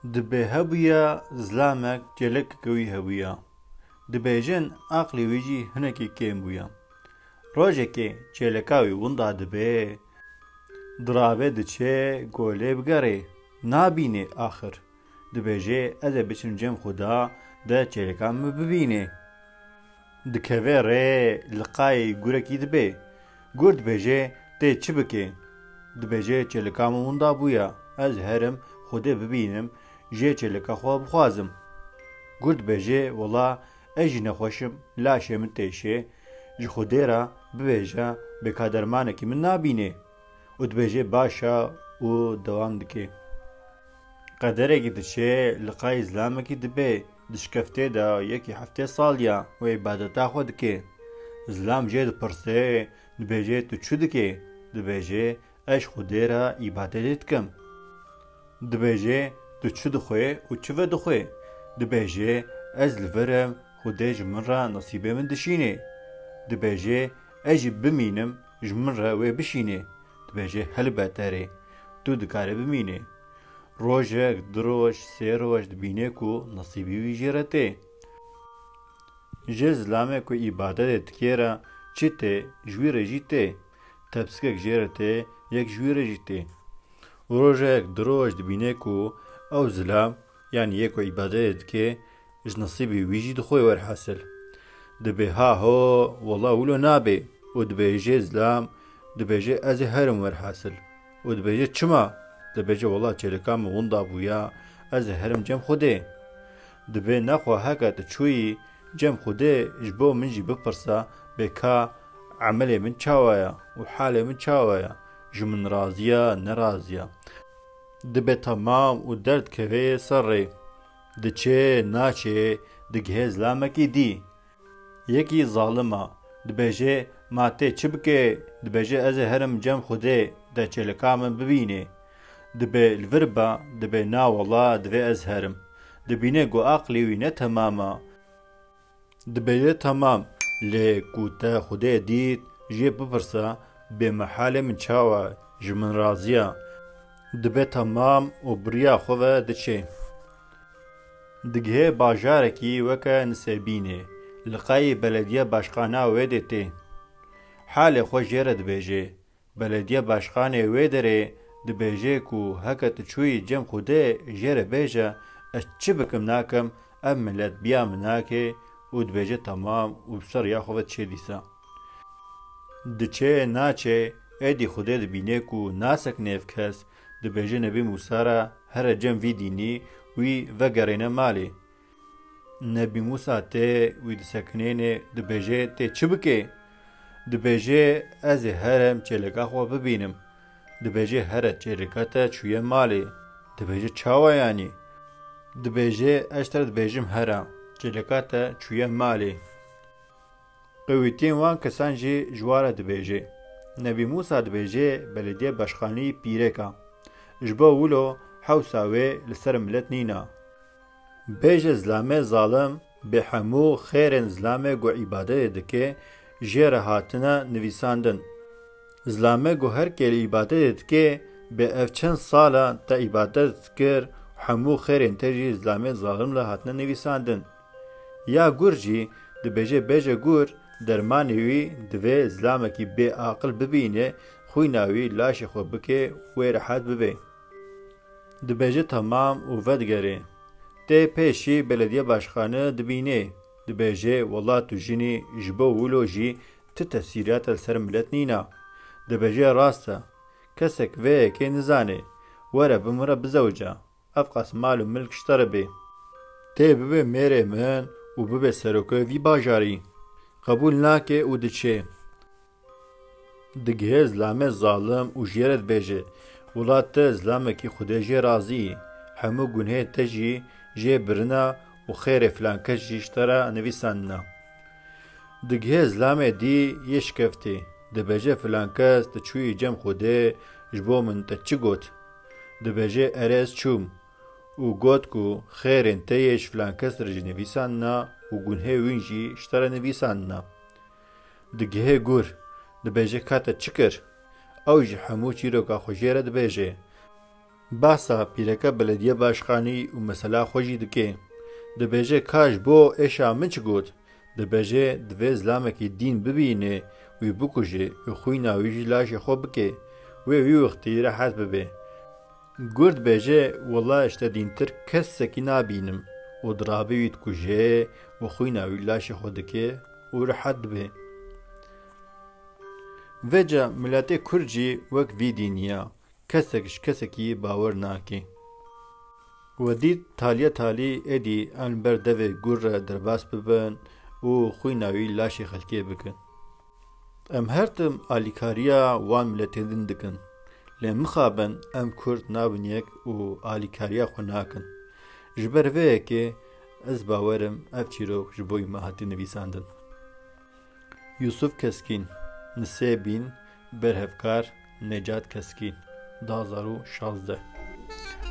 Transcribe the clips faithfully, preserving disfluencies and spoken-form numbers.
Dibê hebûya zilamek çêlekeke wî hebûya. Dibêjin aqlê wî jî hinekî kêm bûya. Rojekê çêleka wî winda dibe, dirabe diçe ku lê bigerê, nabînê axir. Dibêje ez ê biçim cem xwe de, de çêleka min bibînê. Dikeve rê, li qayê gurekî dibe. Gur dibêje tê çi bike? Dibêje çêlika min winda bûya, ez herim Xwedê bibînim, jê çêlika xwe bixwazim. Gur dibêje wela ez jî nexweş im, laşê min têşe, ji Xwedê re bibêje bê ka dermanekî min nabînê. Û dibêje baş e û dewam dike. Qederekî diçe, li qayî zilamekî dibe, di şikeftê de yekî heftê sal ya û îbadeta xwe dike. Zilam jê dipirse, dibêje tu çi dike? Dibêje ez ji Xwedê re îbadetê dikim. Dibêje tu çi dixwe û çi vedixwe? Dibêje ez li vir im, Xwedê ji min re nesîbê min dişînê. Dibêje ez jî bimînim, ji min re wê bişînê. Dibêje hel beter e, tu dikarî bimînî. Rojek, du roj, sê roj dibîne ku nesîbî wî jê re tê. Ji zilamê ku îbadetê dike re çi tê, ji wî re jî tê. Tepsikek jê re tê, yek ji wî re jî tê. Rojek, du roj dibîne ku ew zilam, yanî yê ku îbadetê dike, ji nesîbê wî jî dixwe werhasil. Dibê ha ho, wela wilo nabe û dibêje zilam, dibêje ez ê herim werhasil. Û dibêje çima? Dibêje wela çêlika min winda bûya, ez ê herim cem Xwedê. Dibê nexwe heke tu çûyî cem Xwedê ji bo min jî bipirsa bê ka emelê min çawa ye û halê min çawa ye, ji min razî ye, nerazî ye. Dibe temam û derdikeve ser rê. Diçe, naçe, digihe zilamekî dî. Yekî zalim a, dibêje ma tê çi bike? Dibêje ez ê herim cem Xwedê, de çêlika min bibînê. Dibe li vir be, dibê na wela divê ez herim. Dibîne ku aqlê wî ne temam e. Dibêje temam, lê ku te Xwedê dît, jê bipirse, bê mehalê min çawa, ji min razî ye. Dibe temam û bi riya xwe ve diçe. Digihê bajarekî weke Nisêbînê, li qayî belediye başqana wê dê tê. Halê xwe jê re dibêje. Belediye başqanê wê derê dibêje ku heke tu çûyî cem Xwedê jê re bêje, ez çi bikim nakim, ev milet biya min nake û dibêje temam û bi ser ya xwe ve diçe dîsa. Diçe naçe, êdî Xwedê dibîne ku nasekine ev kes, dibêje Nebî Mûsa re here cem vî dînî, wî vegerêne malê. Nebî Mûsa tê, wî disekinêne, dibêje tê çi bike? Dibêje ez ê herim çêleka xwe bibînim. Dibêje here çêleka te çûye malê. Dibêje çawa yanî? Dibêje ez ji te re dibêjim here, çêleka te çûye malê. Qewîtiyên wan kesan jî ji wan re dibêje. Nebî Mûsa dibêje belediye başqanî pîrek a. Ji bo wilo hewsa wê li ser milet nîna. Bêje zilamê zalim bê hemû xêrên zilamê ku îbadetê dike jê re hatine nivîsandin. Zilamê ku her kê li îbadetê dike bê ev çend sala te îbadet dikir, hemû xêrên te jî zilamê zalim li hatine nivîsandin. Ya gur jî dibêje bêje gur, dermanê wî divê zilamekî bê aqil bibîne, xwîna wî laşê xwe bike wê rehet bibe. Dibêje temam û vedigere. Tê pêşî belediye başqanî dibîne. Dibêje wela tu jinî, ji bo wilo jî ti tesîriyata li ser milet nîna. Dibêje rast e. Kesek vê yekê nizane. Were bi min re bizewice. Ev qas mal û milk ji te re bê. Tê bibe mêrê min û bibe serokê vî bajarî. Qebûl nake û diçe. Digihe zilamê zalim û jê re dibêje, wela tu zilamekî Xwedê jê razî yî. Hemû gunhê te jî jê birina û xêrê filan kes jî ji te re nivîsandina. Digihe zilamê dî yê şikeftê. Dibêje filan kes tu çûyî cem Xwedê, ji bo min te çi got? Dibêje erê ez çûm û got ku xêrên te yê ji filan kes re jî nivîsandina û gunhê wîn jî ji te re nivîsandina. Digihe gur, dibêje ka te çi kir? Ew jî hemû çîroka xwe jê re dibêje. Behsa pîreke belediye başkanî û mesela xwe jî dike. Dibêje ka ji bo êşa min çi got? Dibêje divê zilamekî dîn bibîne, wî bikuje û xwîna wî jî laşê xwe bike. Wê wî wextî rehet bibe. Gur dibêje, wela ji te dîntir kesekî nabînim û dirabê wî dikuje û xwîna wî laşê xwe dike û rehet dibe. Vêca miletê Kurd jî wek vî dînî ya. Kesek ji kesekî bawer nake. We dît taliye talî êdî em li ber devê gur re derbas bibin û xwîna wî laşê xelkê bikin. Em her tim alîkariya wan miletên din dikin. Lê mixabin em Kurd nabin yek û alîkariya xwe nakin. Ji ber vê yekê ez bawer im ev çîrok ji bo me hatiye nivîsandin. Yusuf Keskîn, Nisêbîn, berhevkar, Necat Keskîn, du hazar û şazdeh.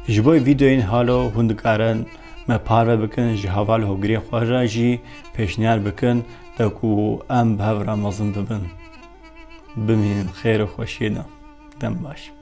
Ji bo vîdeoyên halo hûn dikarin me parve bikin, ji heval hogirê xwe re jî pêşniyar bikin, de ku em bi hev re mezin bibin. Bimînin xêr û xweşiyê de. Dem baş.